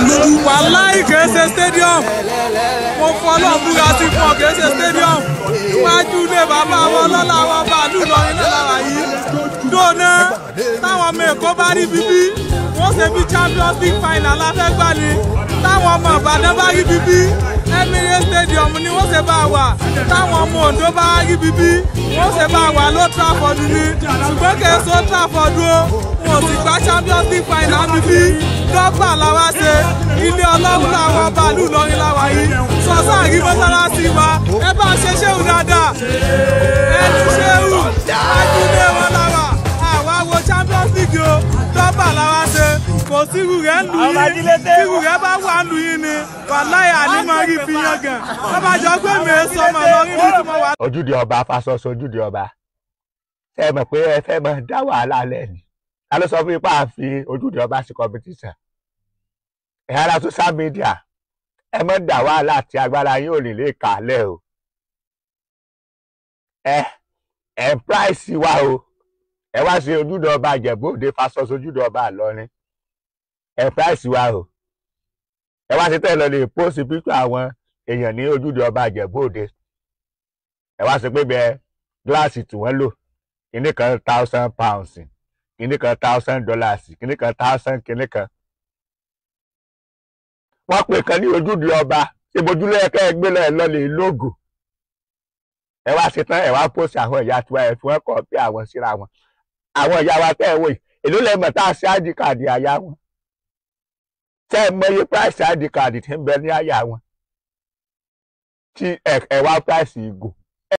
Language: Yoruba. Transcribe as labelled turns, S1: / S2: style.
S1: lójú.
S2: Wàláì, kìí ṣe stadium. Mo fọlọ́ búra sí fún ọ, kìí ṣe stadium. Iwájú ilé bàbá wọn lọ́la wọn bàálù lọrin náà lára yìí dóná. Táwọn ọmọ Èkó bá rí bíbí, wọ́n ṣe bí Champions League final la fẹ́ gbà ní. Táwọn ọmọ Ìbàdàn bá rí bíbí, Emirates Stadium ni wọ́n ṣe bá wà. Táwọn ọmọ Oǹdó bá rí bíbí, wọ́n ṣe bá wà ló Trafford ni. Ṣùgbọ́n kìí ṣe Old Trafford o, wọn ò sì gba Champions League final bíbí. Dọ́gba làwa ṣe, ilé Ọlọ́run làwọn bàálù lọrin làwà yìí. Sọ́sọ́ àrí mọ́sálásí wa, ẹ bá ṣe ṣéwù dáadáa, ẹnu ṣéwù ajílẹ̀ wọn làwà. Àwa wo Champions League o, dọ́gba làwa ṣe. Kò sírù rẹ̀ ń lù yín. Tírù rẹ̀ bá wà ń lù yín ni, wàláyà ànímọ̀ rí fi yan gàn wọ́n bá jọ pé mi sọmọ lọrin bí tí mo wà.
S3: Ojúde Ọba fasọsọ, ojúde ọba, ṣe é mọ̀ pé ẹ fẹ́ máa dá wàhálà lẹ́nu? Ta ló sọ fún ipá àfi ojúde ọba sí competition? Ẹ̀ ara social media, ẹ mọ̀ dá wàhálà tí agbára yín ò ní lè kà á lẹ̀ o. Ẹ price wa o. Ẹ wá ṣe ojúde ọba Ìjẹ̀bú Òde fasọsọ ojúde ọba Ìlọrin, ẹ price wa o. Ẹ wá ṣe tẹ́ ẹ lọ lè post picture àwọn èèyàn ní ojúde ọba Ìjẹ̀bú Òde. Ẹ wá sọ pé bẹ́ẹ̀ gíláàsì tí wọ́n lò, kíní kan thousand pounds, kíní kan thousand dollars, kíní kan thousand kíní kan. Wọ́n pè kan ní ojúde ọba ṣé bójúlé ẹ̀kẹ́ ẹgbẹ́ lọ́ọ́ lọ́ lè lóògùn. Ẹ wá ṣe tán, ẹ wá post àwọn ìyá tiwa, ẹ fi wọ́n kọ̀ bí àwọn síra wọn. Àwọn ìyá wa tẹ́ ẹ wò yìí, èló lẹ́mọ̀ tá a ṣe ID card àyà wọn? Tẹ́ ẹ mọ iye price ID card tí ń bẹ ní àyà wọn tí ẹ wá price ìgò?